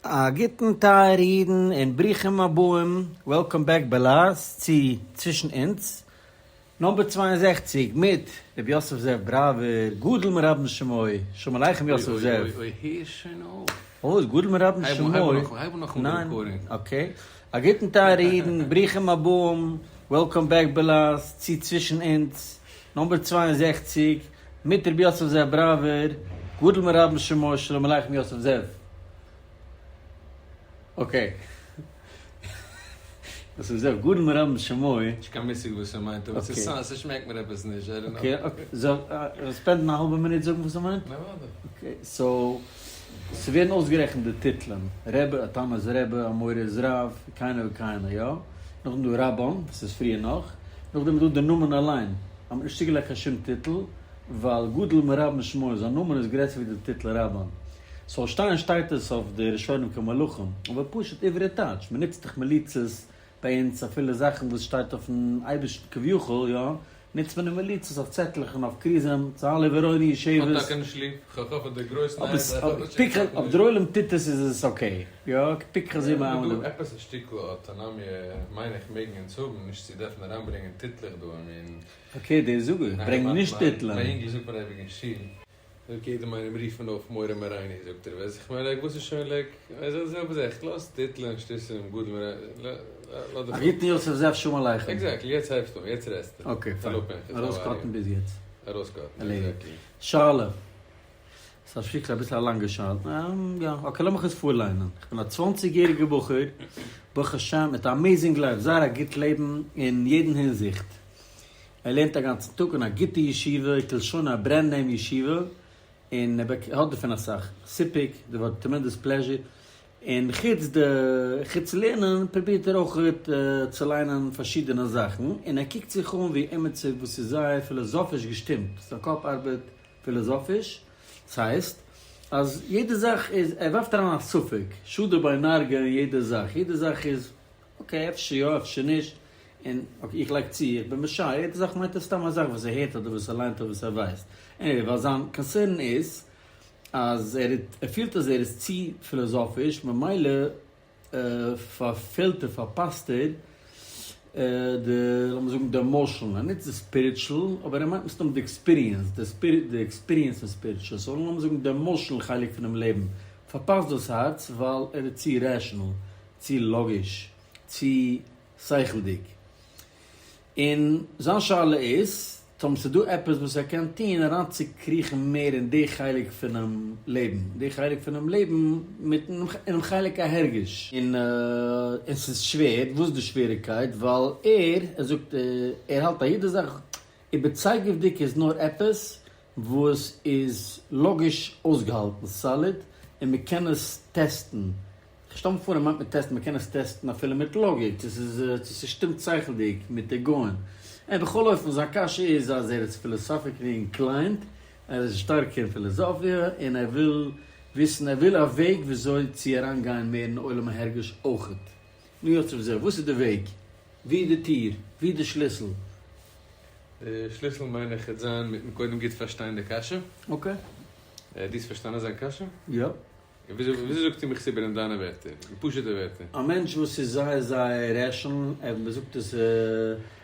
א גוטן טייערע אידן און ברוכים הבאים, welcome back בעלז צו צווישן אונז, number 62 מיט רבי יוסף זאב בראווער, גדול מרבן שמו, שלום עליכם יוסף זאב. אוי אוי אוי הער שוין אויף. אוי גדול מרבן שמו. הייב אן נאכאמאל די recording. Okay. א גוטן טייערע אידן, ברוכים הבאים, welcome back בעלז צו צווישן אונז, number 62 מיט רבי יוסף זאב בראווער, גדול מרבן שמו, שלום עליכם יוסף זאב. Okay. יוסף זאב, גדול מרבן שמו. נישט קיין מושג וואס ער מיינט, אבער ס'איז ס'שמעקט מיר עפעס נישט, I don't know. Okay okay, זאל איך spend ן א האלבע מינוט זאגן וואס ער מיינט? אוודאי. Okay, so, ס'ווערן אויסגערעכנט די טיטלען, רבי, א תנא איז רבי, א מורה איז רב, כהנה וכהנה, יא? נאכדעם דא רבן, וואס איז פריער נאך, נאכדעם איז דא די נאמען אליין, האט מען נישט צוגעלייגט קיין שום טיטל, ווייל גדול מרבן שמו, זיין נאמען איז גרעסער ווי די טיטל רבן. ס'זאל שטיין שטייט עס אויף די ראשונים כמלאכים, אבער פשוט עברי טייטש, מ'נוצט דאך מליצות ביי אונז אפילו זאכן וואס שטייט אויפן אייבערשטן כביכול, יא, נוצט מען די מליצות אויף צעטלעך און אויף כרוזים, צהלי ורוני יושבת. כ'האב טאקע נישט ליב, כ'האף אז דער גרויסן אבער אויב דער עולם טוט עס איז עס okay, יא, פיקחא זימא יא, דא עפעס א שטיקל אויטאנאמיע מיין איך מעגן אונז האבן, נישט צו דארפן אריינברענגען טיטלעך דא, I mean. פארקערט דער זאגער, ברענג נישט טיטלען. מיין יונגל זאגט מיר אייביג אין שול. זאגט יעדעם איינעם רופט מען אויף מורה מורינו זאגט ער ווייס איך מיין like וואס איז שוין like איז די זעלבע זאך לאז טיטלען שטותים גדול מרע לאז די א גוטן יוסף זאב שלום עליכם. Exactly יעצט הייבסטו אן יעצט רעדסטו. Okay פיין. האלא פנחס how are you. ארויס cut ן ביז יעצט. ארויס cut ן exactly. שאלה. ס'איז א שטיקל אביסל א לאנגע שאלה. יא okay לאמיך עס פארליינען. איך בין א צוואנציג יעריגע בחור, ברוך השם מיט א amazing life, זייער א גוט לעבן אין יעדן הינזיכט. ער לערנט א גאנצן טאג אין א גוטע ישיבה, כלשונה א brand name ישיבה, און ער האט דערפון אסאך סיפוק, די ווארט tremendous pleasure, און חוץ די חוץ לערנען פרובירט ער אויך צו ליינען פארשידענע זאכן, און ער קוקט זיך אן ווי עמיצער וואס איז זייער פילאזאפיש געשטימט, זיין קאפ ארבעט פילאזאפיש, ס'הייסט אז יעדע זאך איז, ער ווארפט אריין א ספק, שדא בי נרגא אין יעדע זאך, יעדע זאך איז okay אפשר יא אפשר נישט, און okay איך לייג צו איך בין משער, יעדע זאך מיינט ער סתם א זאך וואס ער הערט אדער וואס ער ליינט אדער וואס ער ווייסט, anyway ווייל זיין concern איז אז ער ער פילט אז ער איז צו פילאזאפיש ממילא פארפעלט ער פארפאסט ער די לאמיר זאגן די emotional, ער נוצט די spiritual אבער ער מיינט מסתם די experience, די experience פון spiritual, so לאמיר זאגן די emotional חלק פונעם לעבן פארפאסט דאס הארץ ווייל ער איז צו rational. צו לאגיש, צו שכל'דיג. און זיין שאלה איז, טאמער ס'איז דא עפעס וואס ער קען טון אריינצוקריכן מער אין די חלק פונעם לעבן, די חלק פונעם לעבן מיט אינעם חלק ההרגש. און און ס'איז שווער, וואס איז די שוועריגקייט? ווייל ער, ער זאגט, ער האלט אז יעדע זאך איבערצייגעוודיג איז נאר עפעס וואס איז לאגיש אויסגעהאלטן, solid, און מ'קען עס טעסטן כ'שטעל מיר פאר ער מיינט מיט טעסטן, מ'קען עס טעסטן אפילו מיט לאגיק, צו ס'איז צו ס'שטימט שכל'דיג מיט היגיון. און בכל אופן זיין קשיא איז אז ער איז philosophically inclined, ער איז שטארק אין פילאזאפיע, און ער וויל וויסן, ער וויל א וועג וויאזוי צו אריינגיין מער אין עולם ההרגש אויכעט. נו יוסף זאב, וואס איז די וועג? ווי איז די טיר? ווי איז די שליסל? די שליסל מיין איך וועט זיין מיטן קודם גוט פארשטיין די קשיא. Okay. דו האסט פארשטאנען זיין קשיא? יא. און וויאזוי זאגסטו מיך עס איבער אין דיינע ווערטער? אין פשוט'ע ווערטער. א מענטש וואס איז זייער זייער rational, ער מ'זאגט עס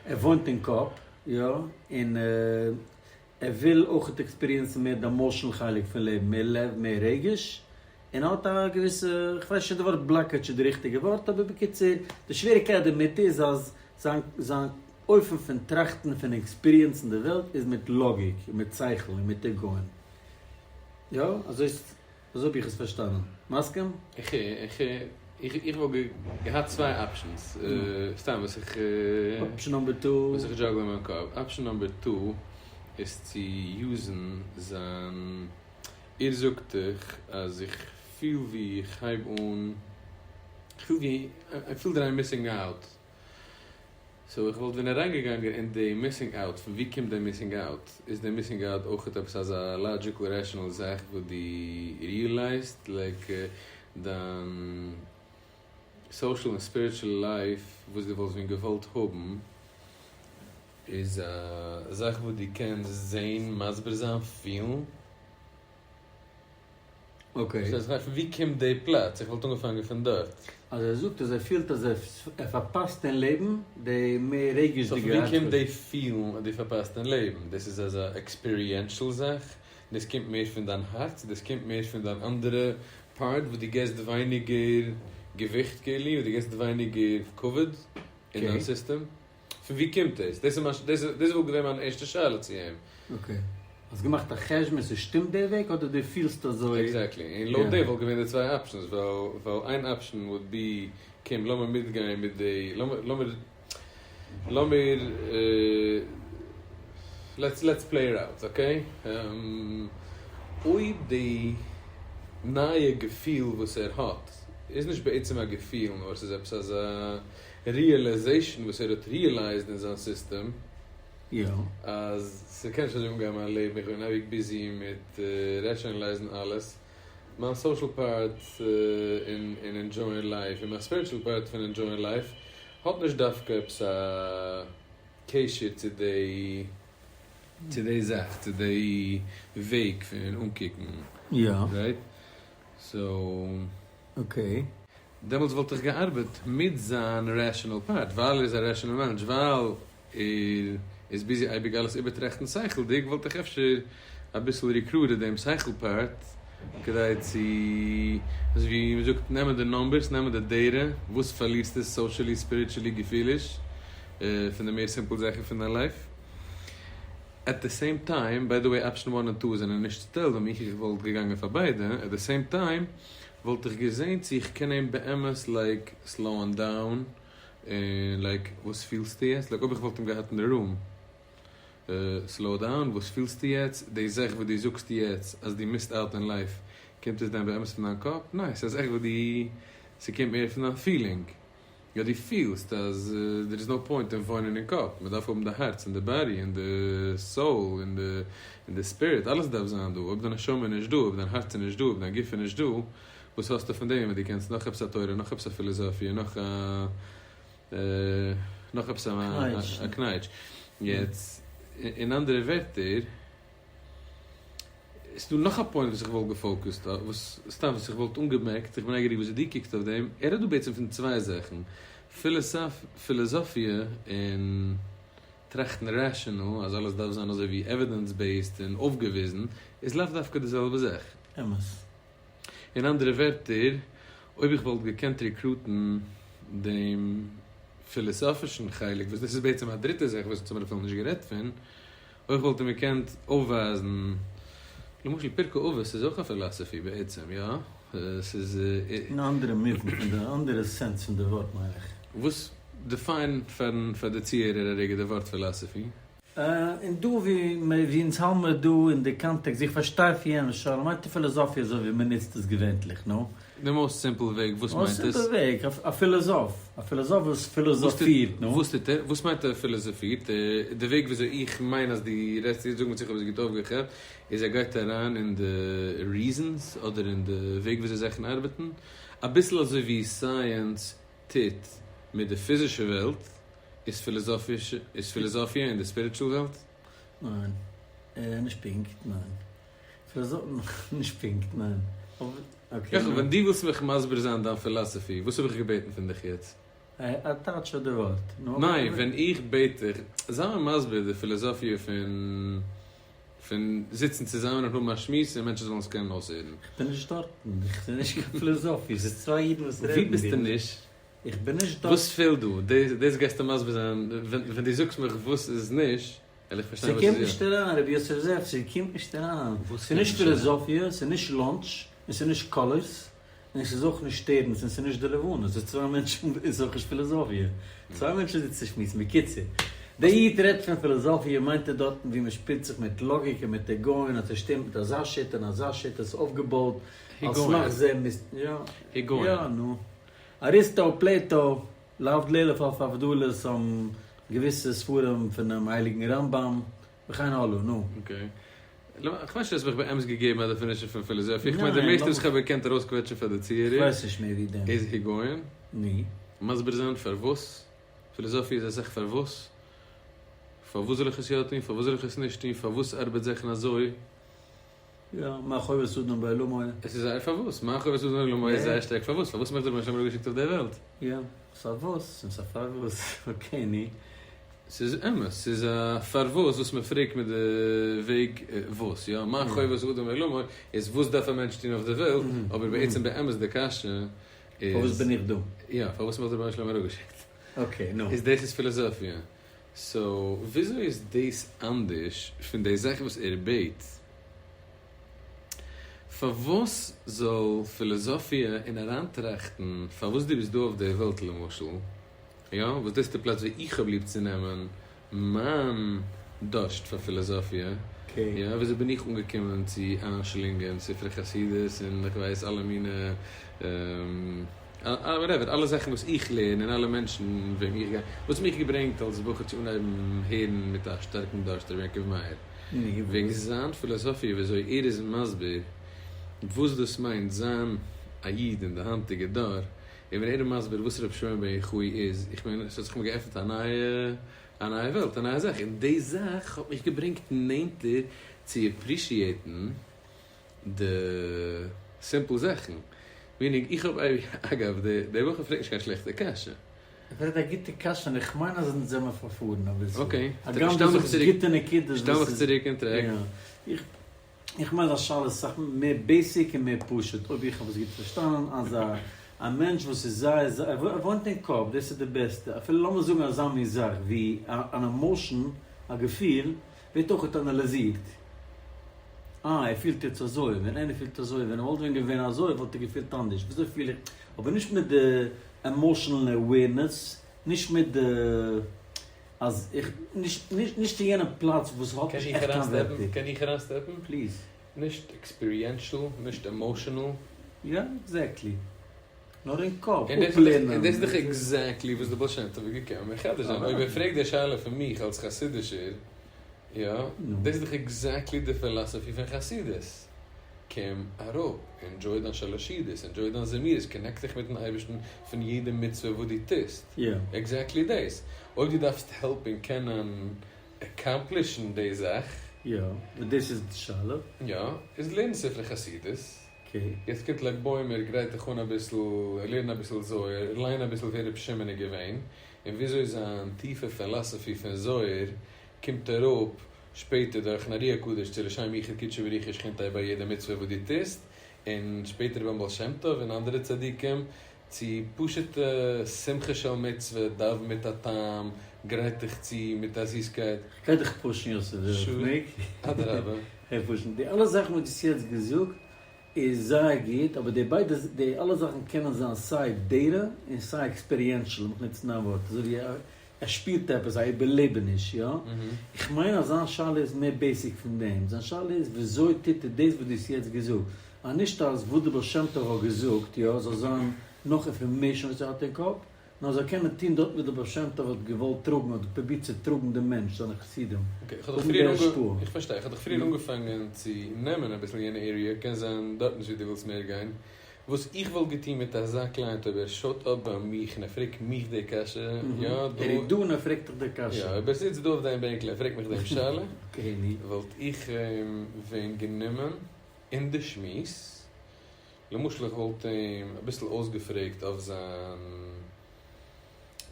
ער וואוינט אין קאפ, יא, און ער וויל אויכעט experience ן מער די emotional חלק פון לעבן, מער לב, מער רגש, און ער האט א געוויסע, כ'ווייס נישט אויב די ווארט blockage איז די ריכטיגע ווארט, אבער בקיצור, די שוועריגקייט דערמיט איז אז זיין זיין אופן פון טראכטן, פון experience ן די וועלט איז מיט לאגיק, און מיט שכל, און מיט היגיון. יא, אזוי איז. אזוי האב איך עס פארשטאנען. מסכים? איך איך איך וואלט געהאט צוויי options, סתם וואס איך option number two. וואס איך juggle אין מיין קאפ. Option number two איז צו use ן זיין, ער זאגט דיך אז איך פיל ווי איך הייב אן, איך פיל ווי, I feel that I'm missing out. So איך וואלט ווען אריינגעגאנגען אין די missing out, פון ווי קומט די missing out? איז די missing out אויכעט עפעס אזא logical rational זאך וואס דו realize סט? Like דיין social און spiritual life וואס דו וואלסט ווען געוואלט האבן איז א זאך וואס דו קענסט זעהן, מסביר זיין, פילן? Okay. פארשטייסט? כ'מיין פון ווי קומט די פלאץ? איך וואלט אנגעפאנגען פון דארט. אז ער זאגט אז ער פילט אז ער פארפאסט אין לעבן די מער So פון רגש'דיגע ווי קומט הארץ. די פילן אז דו פארפאסט אין לעבן? דאס איז אזא experiential זאך? דאס קומט מער פון דיין הארץ? דאס קומט מער פון דיין אנדערע part וואס דו געסט ווייניגער געוויכט כאילו, וואס דו געסט ווייניגער כבוד אין דיין Okay. סיסטעם? פון ווי קומט דאס? דאס איז מיין, דאס איז וואלט געווען מיין ערשטע שאלה צו אים. Okay. האסט געמאכט א חשבון עס שטימט דער וועג אדער דו פילסט אזוי? Exactly. און לויט יא. דעם וואלט געווען די צוויי options, ווייל איין option would be, קום לאמיר מיטגיין מיט די, לאמיר, לאמיר, לאמיר, let's, let's play it out, okay? אויב די נייע געפיל וואס ער האט, איז נישט בעצם א געפיל, נאר עס איז עפעס אזא realization וואס ער האט realized אין זיין סיסטעם, אז ס'קען נישט אזוי אנגיין מיין לעבן, איך בין אייביג busy מיט rationalize ן אלעס. מיין social part אין enjoying life און מיין spiritual part פון enjoying life האט נישט דווקא עפעס א קשר צו די צו די זאך, צו די וועג פון אנקוקן. Right? So. דעמאלטס וואלט איך געארבעט מיט זיין rational part, ווייל ער איז א rational מענטש, ווייל ער איז busy אייביג אלעס איבערטראכטן שכל'דיג, וואלט איך אפשר אביסל recruited דעם שכל part, כדי צו, אזוי ווי מען זאגט, נעמען די numbers, נעמען די data, וואס פארלירסטו socially, spiritually, געפיליש, פון די מער simple זאכן פון דיין life. At the same time, by the way, option one און two זענען נישט צוטיילט, ווייל מיך איך וואלט געגאנגען פאר ביידע, at the same time, וואלט איך געזען צו איך קען אים באמת like slow ען down, און like וואס פילסטו יעצט? Like אויב איך וואלט אים געהאט אין די room, slow down, וואס פילסטו יעצט? די זאך וואס דו זאגסט יעצט אז דו miss ט out אין life, קומט עס דען באמת פון דיין קאפ? ניין, ס'איז עכט וואס דו, ס'קומט מער פון דיין feeling. יא, דו פילסט אז there is no point אין וואוינען אין קאפ, מען דארף האבן די הארץ און די body און די soul און די און די spirit, אלעס דארף זיין דא, אויב דיין נשמה איז נישט דא, אויב דיין הארץ איז נישט דא, אויב דיין גוף איז נישט דא, וואס האסטו פון דעם ווען דו קענסט נאך עפעס א תורה, נאך עפעס א פילאזאפיע, נאך א נאך עפעס א קנייטש. יעצט, אין אנדערע ווערטער, איז דא נאך א point וואס איך וואלט גע focus ט אויף, וואס סתם וואס איך וואלט אנגעמערקט, איך בין נייגעריג וויאזוי דו קוקסט אויף דעם, ער רעדט דא בעצם פון צוויי זאכן, פילאזאפיע און טראכטן rational, אז אלעס דארף זיין אזוי ווי evidence based און אויפגעוויזן, איז לאו דווקא די זעלבע זאך. אמת. אין אנדערע ווערטער, אויב איך וואלט געקענט recruit ן דעם פילאסאפישן חלק, וואס דאס איז בעצם א דריטע זאך וואס אונז האבן אפילו נישט גערעדט פון, אויב וואלט ער געקענט אויפווייזן, למשל פרקי אבות איז אויך א philosophy בעצם, יא? עס איז. אין א אנדערע מובן, פון די אנדערע sense פון די ווארט מיין איך. וואס define פאר די צוהערער א רגע די ווארט philosophy? און דא ווי ווי אונז האלמער דא אין די context, איך פארשטיי פון יענעם שאלה, מיינט די פילאזאפיע אזוי ווי מען נוצט עס געווענטליך, נו? די most simple וועג, וואס מיינט עס? Most simple וועג, א פילאזאף, א פילאזאף וואס פילאזאפירט, נו? וואס טוט ער? וואס מיינט ער פילאזאפירט? די וועג וויאזוי איך מיין אז דו רעדסט, זאג מיר צו איך האב עס גוט אויפגעכאפט, איז ער גייט אריין אין די reasons אדער אין די וועג וויאזוי זאכן ארבעטן, אביסל אזוי ווי science טוט מיט די פיזישע וועלט, איז פילאזאפיש, איז פילאזאפיע אין די spiritual וועלט? ניין. נישט פונקט, ניין. נישט פונקט, ניין. Okay. ווען דו ווילסט מיך מסביר זיין דיין philosophy, וואס האב איך געבעטן פון דיך יעצט? א טייטש אויף די ווארט. ניין, ווען איך בעט דיך, זיי מיר מסביר די פילאזאפיע פון פון זיצן צוזאמען און האבן א שמועס און מענטשן זאלן עס קענען אויסהערן. איך בין נישט דארטן, איך בין נישט קיין פילאזאפיע, ס'איז צוויי אידן וואס רעדן. ווי ביסטו נישט? איך בין נישט דארט. וואס פעלט דא? דאס גייסטו מסביר זיין, ווען דו זאגסט מיך וואס איז נישט, וועל איך פארשטיין וואס איז יא. ס'קומט נישט אריין, רבי יוסף זאב, ס'קומט נישט אריין. ס'איז נישט פילאזאפיע, ס'איז נישט lunch, און ס'איז נישט colors, און ס'איז אויך נישט שטערנס, און ס'איז נישט די לבנה. ס'איז צוויי מענטשן, איז אויך נישט פילאזאפיע. צוויי מענטשן זיצן שמועסן. בקיצור, דער איד רעדט פון פילאזאפיע, מיינט ער דארטן ווי מ'שפילט זיך מיט לאגיק און מיט היגיון, אז ס'שטימט מיט אזא שיטה און אזא שיטה, ס'איז אויפגעבויט על סמך זה מיסט, יא, יא, נו. אריסטו, פלעטו, להבדיל אלף אלפי הבדלות האבן געוויסע ספרים פונעם הייליגן רמב"ם, וכן הלאה, נו. Okay. איך ווייס נישט אז איך האב באמת געגעבן א definition פון פילאזאפיע, איך מיין די מערסטע וואס איך האב געקענט ארויסקוועטשן פאר די צוהערער. איך ווייס נישט מער ווי דעם. איז היגיון. נו. מסביר זיין פארוואס פילאזאפיע איז א זאך פארוואס. פארוואס זאל איך עס יא טון, פארוואס זאל איך עס נישט טון, פארוואס ארבעט זאכן אזוי. יא, מה חובת אדם בעולמו. עס איז זייער פארוואס, מה חובת אדם בעולמו איז זייער שטארק פארוואס, פארוואס האט מיך דער רבונו של עולם אראפגעשיקט אויף דער וועלט? יא, ס'איז א וואס און ס'איז א פארוואס, okay ני. ס'איז אמת, ס'איז א פארוואס וואס מען פרעגט מיט די וועג וואס, יא, מה חובת אדם בעולמו איז וואס דארף א מענטש טון אויף די וועלט, אבער בעצם באמת די קשיא איז. פארוואס בין איך דא? יא, פארוואס האט מיך דער רבונו של עולם אראפגעשיקט? okay, נו. איז דאס איז פילאזאפיע. so וויאזוי איז דאס אנדערש פון די זאך וואס ער בעט? פארוואס זאל פילאזאפיע און אריינטראכטן פארוואס דו ביסט דא אויף די וועלט למשל, יא, וואס דאס איז די פלאץ ווי איך האב ליב צו נעמען מיין דארשט פאר פילאזאפיע, יא, וויאזוי בין איך אנגעקומען צו איינשלינגען ספרי חסידות און איך ווייס אלע מיני whatever, אלע זאכן וואס איך לערן און אלע מענטשן וועם איך גיי, וואס האט מיך געברענגט אלס בחור צו אנהייבן הערן מיט א שטארקן דארשט רבי יעקב מאיר, וועגן זיין פילאזאפיע וויאזוי ער איז מסביר וואס דאס מיינט זיין א איד אין די היינטיגע דור, און ווען ער איז מסביר וואס רבי שמעון בן יוחאי איז, איך מיין עס האט זיך מיר געעפנט א נייע א נייע וועלט, א נייע זאך, און די זאך האט מיך געברענגט נענטער צו appreciate ן די simple זאכן, meaning איך האב אייביג, אגב, דער בחור פרעגט נישט קיין שלעכטע קשיא. ער פרעגט א גוטע קשיא און איך מיין אז אונז זעמער פארפארן אביסל. okay, הגם דו זאגסט גוטע נקודות. שטעל מיך צוריק אין track. יא. איך מיין אז א שאלה איז סאך מער basic און מער פשוט, אויב איך האב עס גוט פארשטאנען, אז א א מענטש וואס איז זייער זייער, ער וואוינט אין קאפ, דאס איז די בעסטע, אפילו לאמיר זאגן אזא מין זאך ווי אן emotion, א געפיל, ווערט אויכעט אנאליזירט. אה, ער פילט יעצט אזוי, ווען איינער פילט אזוי, ווען ער וואלט ווען געווען אזוי וואלט ער געפילט אנדערש, וויאזוי פיל איך, אבער נישט מיט די emotional awareness, נישט מיט די אז איך, נישט נישט אין יענע פלאץ וואס האט נישט עכט קיין ווערטער. קען איך אריין step ן? please. נישט experiential, נישט emotional. יא, exactly. נאר אין קאפ, אפלערנען. און דאס איז דאך exactly וואס די בעל שם טוב איז געקומען מחדש זיין. אויב ער פרעגט די שאלה פון מיך אלס חסידישער, יא, דאס איז דאך exactly די philosophy פון חסידות. קום אראפ, enjoy דיין שלש סעודות, enjoy דיין זמירות, connect דיך מיטן אייבערשטן פון יעדע מצוה וואס דו טוסט. exactly דאס. אויב דו דארפסט help און קענען accomplish ן די זאך. יא, און דאס איז די שאלה. יא, איז לערן ספרי חסידות. יעצט קומט לג בעומר, גרייט דיך אן אביסל, לערן אביסל זוהר, ליין אביסל ווער רבי שמעון איז געווען, און וויאזוי זיין טיפע philosophy פון זוהר קומט אראפ שפעטער דורכן ארי הקדוש צו לשם יחוד קודשא בריך הוא ושכינתיה ביי יעדע מצוה וואס דו טוסט, און שפעטער ביים בעל שם טוב און אנדערע צדיקים, צו פשוטע שמחה של מצוה, דאווען מיט א טעם, גרייט דיך צו מיט א זיסקייט. כ'גיי דיך push ן יוסף ווער איך מעג. אדרבה. כ'גיי push ן. די אלע זאכן וואס דו האסט יעצט געזאגט איז זייער גוט, אבער די ביידע, די אלע זאכן קענען זיין סיי data און סיי experiential, לאמיך נוצן דיין ווארט, אזוי ווי ער שפירט עפעס, א איבערלעבעניש, יא? איך מיין אז זיין שאלה איז מער basic פון דעם, זיין שאלה איז וויאזוי טוט ער דאס וואס דו האסט יעצט געזאגט, אז נישט אז וואס די בעל שם טוב האט געזאגט, יא, זאל זיין נאך information וואס ער האט אין קאפ, נאר זאל קענען טון דארט וואס די בעל שם טוב האט געוואלט טראגן, האט פרובירט צו טראגן דעם מענטש, זיינע חסידים, האבן די השפעה. איך פארשטיי, איך האב דיך פריער אנגעפאנגען צו נעמען אביסל יענע area, קען זיין דארט נישט ווי דו ווילסט מער גיין. וואס איך וואלט געטון מיט אזא client אויב ער show ט אפ ביי מיך און ער פרעגט מיך די קשיא, יא, דא. ער איז דא און ער פרעגט דיך די קשיא. יא, אויב ער זיצט דא אויף דיין בענקל און פרעגט מיך דעם שאלה, וואלט איך אים ווען גענומען אין די שמועס, למשל איך וואלט אים אביסל אויסגעפרעגט אויף זיין,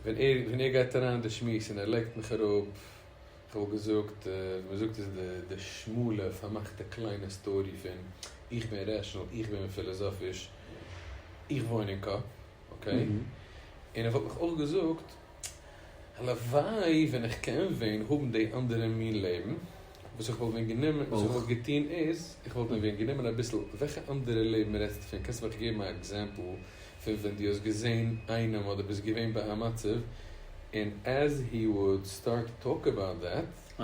ווען ער ווען ער גייט אריין אין די שמועס און ער לייגט מיך אראפ, איך וואלט געזאגט, ווי מען זאגט איז די די שמאלע פארמאכטע קליינע story פון איך בין rational, איך בין פילאזאפיש, איך וואוין אין קאפ, okay? און ער וואלט מיך אויך געזאגט, הלוואי ווען איך קען ווען האבן די אנדערע מין לעבן, וואס איך וואלט ווען גענומען, וואס איך וואלט געטון איז, איך וואלט ווען גענומען אביסל, וועלכע אנדערע לעבן רעדסטו פון, קענסט מיך געבן א example פון ווען דו האסט געזען איינעם אדער ביסט געווען ביי א מצב, און as he would start to talk about that,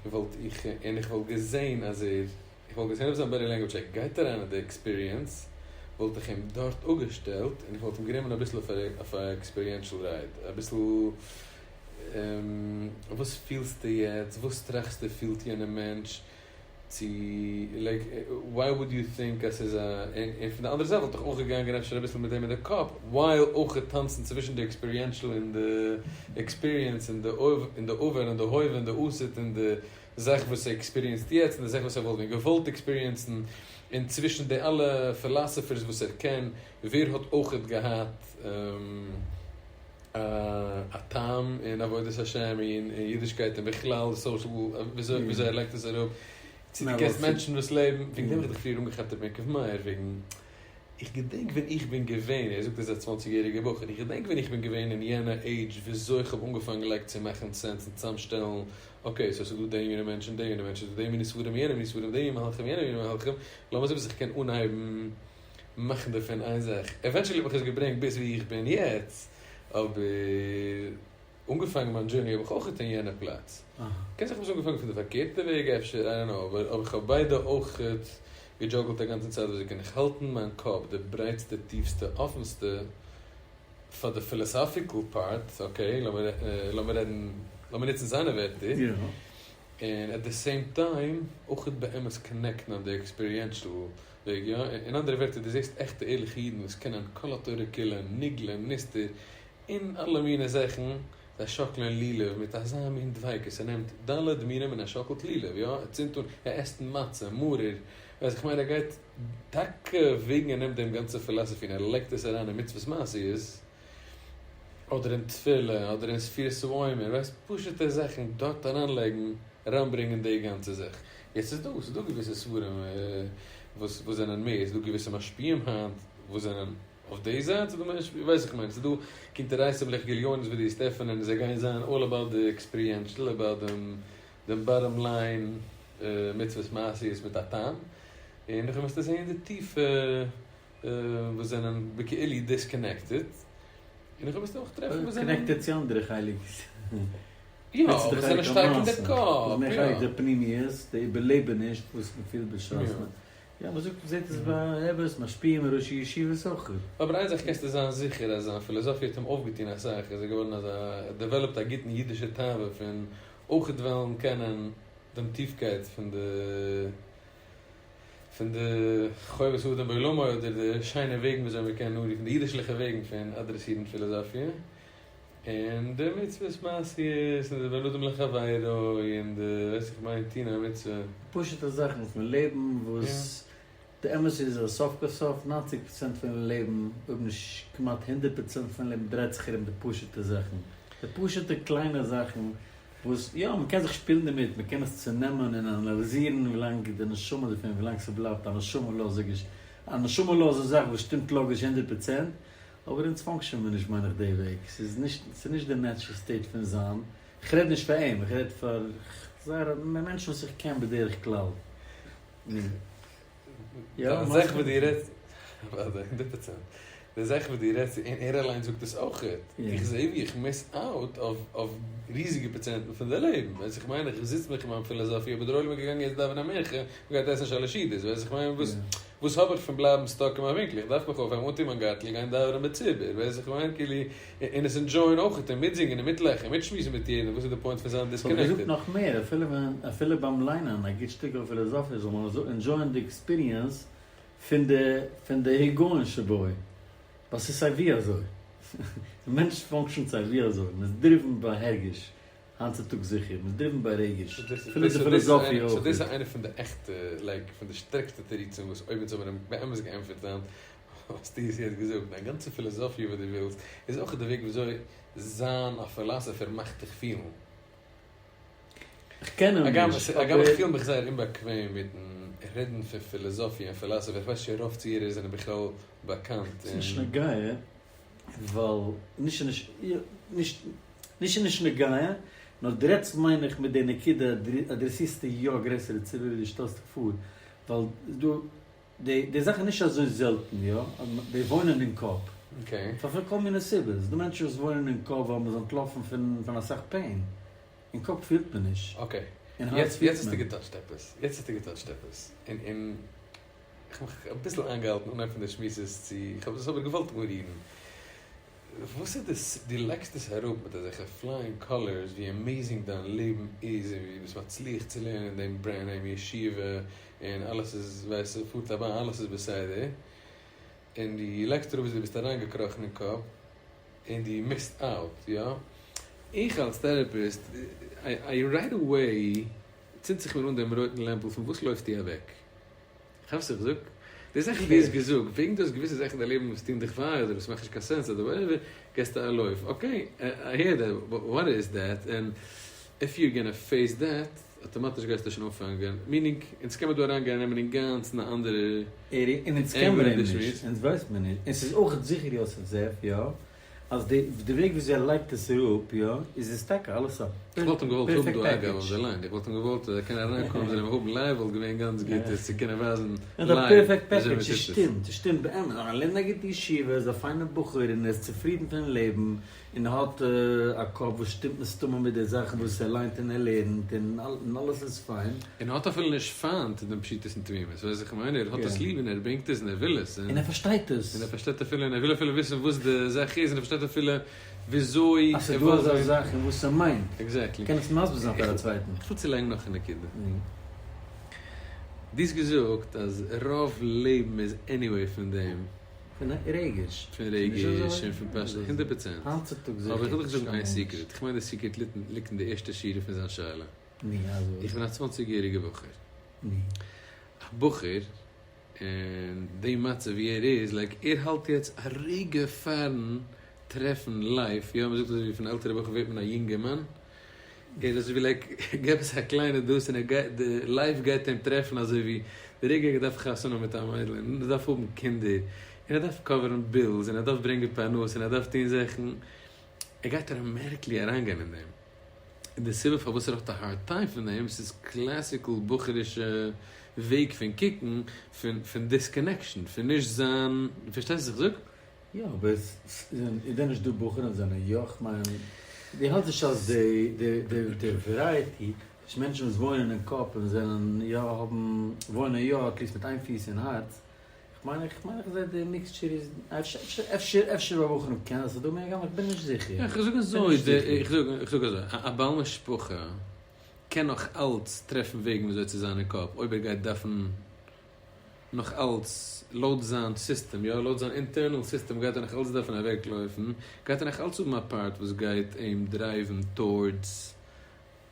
וואלט איך, און איך וואלט געזען אז ער, איך וואלט געזען אויף זיין body language ער גייט אריין אין די experience, וואלט איך אים דארט אפגעשטעלט און איך וואלט אים גענומען אביסל אויף א experiential ride, אביסל וואס פילסטו יעצט, וואס טראכסטו פילט יענער מענטש, צו like why would you think אז ס'איז א, און פון די אנדערע זייט וואלט איך אויך געגאנגען אפשר אביסל מיט דעם אין די קאפ, while אויך טאנצן צווישן די experiential און די experience און די עבר און די הווה און די עתיד און די. זאך וואס ער experience ט יעצט און די זאך וואס ער וואלט ווען געוואלט experience ן, און צווישן די אלע philosophers וואס ער קען, ווער האט אויכעט געהאט א טעם אין עבודת השם און אידישקייט און בכלל social, וויאזוי ער לייגט עס אראפ, צו דו קענסט מענטשן וואס לעבן, וועגן דעם האב איך דיך פריער אנגעכאפט רבי יעקב מאיר, וועגן איך געדענק ווען איך בין געווען, ער זאגט ער איז א צוואנציג יעריגער בחור, איך געדענק ווען איך בין געווען אין יענע עידזש וויאזוי איך האב אנגעפאנגען like צו מאכן sense און צוזאמשטעלן, okay so ס'איז דא די מינע מענטשן, די מינע מענטשן, ס'איז דא די מינע ספרים, יענע מינע ספרים, די מינע מהלכים, יענע מינע מהלכים, לאמיר זען וואס איך קען אנהייבן מאכן דערפון איין זאך. eventually האט מיך עס געברענגט ביז וואו איך בין יעצט, אבער אנגעפאנגען מיין journey האב איך אויך אין יענע פלאץ. קען זיין איך האב עס אנגעפאנגען פון די פארקערטע וועג אפשר, I don't know, אבער איך האב ביידע אויך גע juggle ט א גאנצן צייט וויאזוי קען איך האלטן מיין קאפ די ברייטסטע טיפסטע אפענסטע פאר די philosophical part, okay, לאמיר רעדן, לאמיר נוצן זיינע ווערטער, און at the same time אויך באמת connect ן אויף די experiential וועג, יא, אין אנדערע ווערטער דו זעסט עכטע ערליכע אידן וואס קענען כל התורה כולה, נגלה, נסתר, און אלע מיני זאכן, זיי שאקלען לולב מיט אזא מין דביקות, ער נעמט ד' מינים און ער שאקלט לולב, יא, ער צינדט אן, ער עסט מצה, מרור, ווייס איך מיין ער גייט, טאקע וועגן ער נעמט דעם גאנצע philosophy און ער לייגט עס אריין אין מצוות מעשיות, אדער אין תפילה, אדער אין ספירת העומר, ווייסט, פשוט'ע זאכן דארט אריינלייגן, אריינברענגען די גאנצע זאך. יעצט איז דא, ס'איז דא געוויסע ספרים וואס זענען מער, ס'איז דא געוויסע משפיעים היינט וואס זענען אויף די זייט ס'דא מענטשן, ווייס איך מיין, ס'דא קונטרסים גליונות וואס דו וועסט עפענען און זיי גייען זיין all about די experiential, about דעם דעם bottom line מצוות מעשיות מיט א טעם, און נאכדעם וועסטו זעהן די טיפע וואס זענען בכאילו disconnected, און נאכדעם וועסטו אויך טרעפן וואס זענען. connected צו אנדערע חלק. יא, וואס זענען שטארק אין די קאפ, יא. מער חלק די פנימיות, די איבערלעבעניש וואס מ'פילט בשעת מ'. יא, מען זאגט מען זעט עס ביי רעבעס, משפיעים און ראשי ישיבות אויך. אבער איין זאך קענסטו זיין זיכער אז זיין פילאזאפיע האט אים אויפגעטון אסאך, ער איז געווארן אזא, ער האט developed א גוטן אידישע תאווה פון אויכעט וועלן קענען דעם טיפקייט פון די פון די חובת האדם בעולמו אדער די שיינע וועגן וויאזוי מען קען אנרופן די אידישליכע וועגן פון אדרעסירן פילאזאפיע און די מצוות מעשיות און די בין אדם לחבירו און די ווייס איך מיין טון א מצוה. פשוטע זאכן פון לעבן וואס די אמת איז אז סוף כל סוף 90% פון לעבן אויב נישט כמעט 100% פון לעבן דרייט זיך ארום די פשוטע זאכן, די פשוטע קליינע זאכן וואס יא מ'קען זיך שפילן דערמיט, מ'קען עס צונעמען און אנאליזירן ווילאנג די נשמה דערפון ווילאנג ס'בלייבט א נשמה'לאזע א נשמה'לאזע זאך וואס שטימט לאגיש 100%, אבער אונז function מיר נישט מיין איך די וועג, ס'איז נישט ס'איז נישט די natural state פון זיין, כ'רעד נישט פאר אים, איך רעד פאר זייער מענטשן וואס איך קען בדרך כלל. יא, די זאך וואס דו רעדסט, אוודאי, 100%. די זאך וואס דו רעדסט, און ער אליין זאגט עס אויך, איך זע ווי איך miss out אויף ריזיגע פראצענטן פון די לעבן, ווייסט איך מיין, איך זיץ מיך אין מיין פילאזאפיע, אבער דער עולם איז געגאנגען יעצט דאווענען מנחה, מ'גייט עסן שלש סעודות, ווייסט איך מיין, וואס וואס האב איך פון בלייבן stuck אין מיין ווינקל, איך דארף מיך אויפהייבן, אנטון מיין גארטל, גיין דאווענען בציבור, ווייסט איך מיין, כאילו, און עס enjoy ען אויך, און מיטזינגען און מיטלאכן און מיטשמועסן מיט יעדעם, וואס איז די point פון זיין disconnected? כ'וואלט געזאגט נאך מער, אפילו ווען, אפילו ביים ליינען א גוט שטיקל פילאזאפיע זאל מען אזוי enjoy ען די experience פון די, פון די היגיון שבו, ווייל ס'איז סיי ווי אזוי, די מענטש function ט סיי ווי אזוי, מ'איז driven ביי הרגש, היינט צוטאגס זיכער, מ'איז driven ביי רגש, אפילו די פילאזאפיע אויך. so דאס איז איינע פון די עכטע, like, פון די שטערקסטע תירוצים וואס אויב אונז האבן אים באמת געענטפערט היינט, האסטו עס יעצט געזאגט, דיין גאנצע פילאזאפיע וואס דו ווילסט, איז אויך די וועג וויאזוי זיין א philosopher מאכט דיך פילן. כ'קען אים נישט, אבער. אגב, איך פיל מיך זייער אומבאקוועם מיטן רעדן פון פילאזאפיע און philosopher, איך ווייס נישט רוב צוהערער זענען בכלל באקאנט. ס'איז נישט נוגע, ווייל נישט נישט נישט נישט נישט נוגע, נאר דו רעדסט מיין איך מיט די נקודה אדרעסירסטו יא א גרעסערע ציבור ווי דו שטעלסט דיך פאר, ווייל דא די די זאך איז נישט אזוי זעלטן יא, די וואוינען אין קאפ, פאר כל מיני סיבות, ס'דא מענטשן וואס וואוינען אין קאפ ווייל מ'איז אנטלאפן פון פון אסאך pain, אין קאפ פילט מען נישט, okay, אין הארץ יעצט פילט האסטו מען. גע touch ט עפעס, יעצט האסטו גע touch ט עפעס, און און איך האב מיך אביסל איינגעהאלטן אנהייב פון די שמועס עס צו, איך האב עס אבער געוואלט אנרירן. וואס איז דאס, דו לייגסט עס אראפ מיט אזעלכע flying colors ווי amazing דיין לעבן איז און ווי דו ביסט מצליח צו לערנען אין דעם brand name ישיבה און אלעס איז ווייסט ס'פארט א באן אלעס איז בסדר און דו לייגסט אראפ ווי דו ביסט אריינגעקראכן אין קאפ און דו miss ט out, יא? איך אלס therapist I right away. צינדט זיך מיר אן דעם רויטן לעמפל פון וואס לויפסטו אוועק? כאפסט וואס איך זאג? די זאכן וואס דו האסט געזאגט, וועגן דו האסט געוויסע זאכן אין דיין לעבן וואס טוען דיך וויי אדער וואס מאכן נישט קיין sense אדער whatever, געסטו א לויף. Okay, I hear that, but what is that? And if you're gonna face that, אטאמאטיש גייסטו שוין אנפאנגען. Meaning, אונז קען מען דא אריינגיין נעמען אינגאנצן א אנדערע area, און אונז קען מיר אים נישט, אונז ווייסט מיר נישט, און ס'איז אויך זיכער יוסף זאב, יא, אז די די וועג וויאזוי ער לייגט עס אראפ, יא, איז עס טאקע אלעס א איך וואלט אים געוואלט האבן פערפעקט דא אגב אויף package. די line, איך וואלט אים געוואלט אז ער קען אריינקומען זאל אים האבן live וואלט געווען גאנץ גוט עס צו קענען ווייזן און א live פערפעקט וויאזוי package, מען עס טוט עס. שטימט, עס שטימט באמת, ער לערנט א גוטע ישיבה, ער איז א פיינע בחור און ער איז צופרידן פון לעבן, און האט א קאפ וואס שטימט מסתמא מיט די זאכן וואס ער ליינט און ער לערנט און אלעס איז פיין. און האט אפילו נישט פיינט דעם פשיטות און תמימות, ווייסט וואס איך מיין? ער האט עס ליב און ער בענקט עס און ער וויל עס. און ער פארשטייט עס. און ער פארשטייט אפילו און ער וויל אפילו וויסן וואס די זאך איז און ער פארשטייט אפילו וויאזוי אז ס'איז דא אזא זאך און וואס ס'מיינט. Exactly. קען עס מסביר זיין פאר א צווייטן. איך וויל צולייגן נאך א נקודה. דו האסט געזאגט אז רוב לעבן איז anyway פון דעם. פון רגש. פון רגש און פון passion, 100%. היינט צוטאגס זיכער. אבער איך וויל דיך זאגן איין secret, איך מיין די secret ליגט אין די ערשטע שורה פון זיין שאלה. ני, אז. איך בין א 20 יעריגע בחור. ני. א בחור אין די מצב ווי ער איז, like ער האלט יעצט א רגע פארן טרעפן life, יא מ'זאגט אזוי ווי פון עלטערע בחור ווערט מען א יונגערמאן, ער איז אזוי ווי like געב עס א קליינע דאס און ער גייט, די life גייט אים טרעפן אזוי ווי די רגע ער דארף חתונה מיט א מיידל און ער דארף האבן קינדער און ער דארף cover ן bills און ער דארף ברענגען פרנסה און ער דארף טון זאכן, ער גייט automatically אריינגיין אין דעם. און די סיבה פארוואס ער האט א hard time פון דעם, ס'איז classical בחור'ישע וועג פון קוקן, פון פון disconnection, פון נישט זיין, פארשטייסט וואס איך זאג? יא, אבער עס איז דען נישט דא בחורים זענען יא, כ'מיין, דו האלסט נישט אז די די די די variety צווישן מענטשן וואס וואוינען אין קאפ און זענען יא האבן וואוינען יא at least מיט איין פיס אין הארץ, כ'מיין איך מיין איך זע די mixture איז אפשר אפשר אפשר ביי בחורים קען זיין ס'איז דא מער הגם איך בין נישט זיכער. איך זאג אזוי איך זאג איך זאג אזוי א בעל משפחה קען נאך אלץ טרעפן וועגן וויאזוי צו זיין אין קאפ אויב ער גייט דארפן נאך אלץ לויט זיין סיסטעם, יא לויט זיין internal סיסטעם גייט ער נאך אלץ דארפן אוועקלויפן, גייט ער נאך אלץ האבן א part וואס גייט אים drive ן towards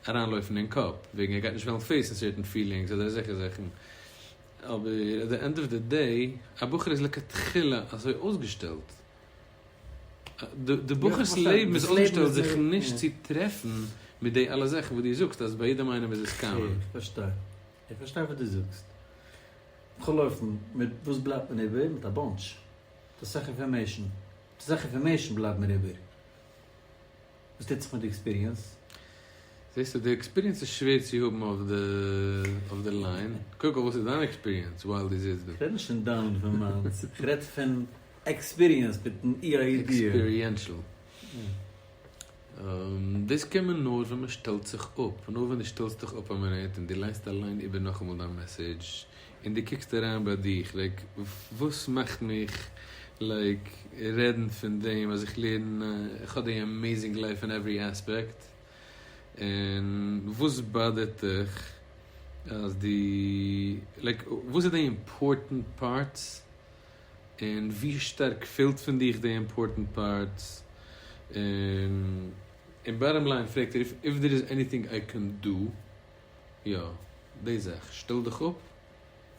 אריינלויפן אין קאפ, וועגן ער גייט נישט וועלן face ן certain feelings אדער אזעלכע זאכן, אבער at the end of the day, א בחור איז לכתחילה אזוי אויסגעשטעלט, די בחור'ס לעבן איז אויסגעשטעלט זיך נישט צו טרעפן מיט די אלע זאכן וואס דו זאגסט אז ביי יעדעם איינעם איז עס common. איך פארשטיי. איך פארשטיי וואס דו זאגסט. בכל אופן, מיט וואס בלייבט מען איבער? מיט א bunch. מיט אסאך information. מיט אסאך information בלייבט מען איבער. וואס טוט זיך מיט די experience? זעסטו, די experience איז שווער צו האבן אויף די אויף די line. קודם כל וואס איז דיין experience while דו זיצט דא? כ'רעד נישט פון דיין און פון מיינס. כ'רעד פון experience מיטן E I D. Experiential. דאס קען מען נאר ווען מען שטעלט זיך אפ, נאר ווען דו שטעלסט דיך אפ א מינוט און דו ליינסט אליין איבער נאכאמאל דיין message און דו קוקסט אריין ביי דיך, like וואס מאכט מיך like רעדן פון דעם אז איך לערן, איך האב די amazing life אין every aspect, און וואס bother ט דיך אז דו, like וואס איז די important parts און ווי שטארק פעלט פון דיך די important parts, און אין bottom line פרעגט ער if there is anything I can do, יא, די זאך, שטעל דיך אפ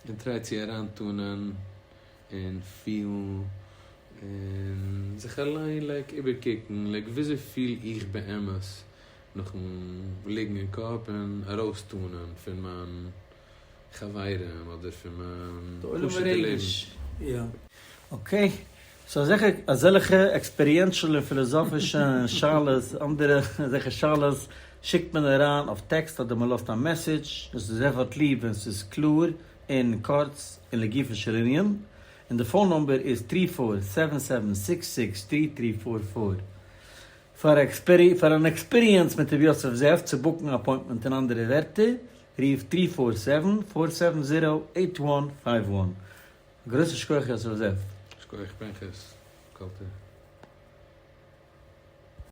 און try צו אריינטונען און פילן און זיך אליין like איבערקוקן, like וויאזוי פיל איך באמת נאכן ליגן אין קאפ און ארויסטונען פון מיין חברים אדער פון מיין פשוטע לעבן. יא. Okay. So אזעלכע אזעלכע experiential און פילאזאפישע שאלות, אנדערע אזעלכע שאלות שיקט מען אריין אויף טעקסט אדער מען לאזט א message, דאס איז זייער ליב ווען ס'איז קלאר און קורץ און לגופו של ענין, און די phone number איז 347-766-3344. פאר אן experience מיט ר' יוסף זאב צו book ן appointment אין אנדערע ווערטער, רוף 347-470-8151. גרויסע שכוח יוסף זאב. שכוח פנחס. קאלטער.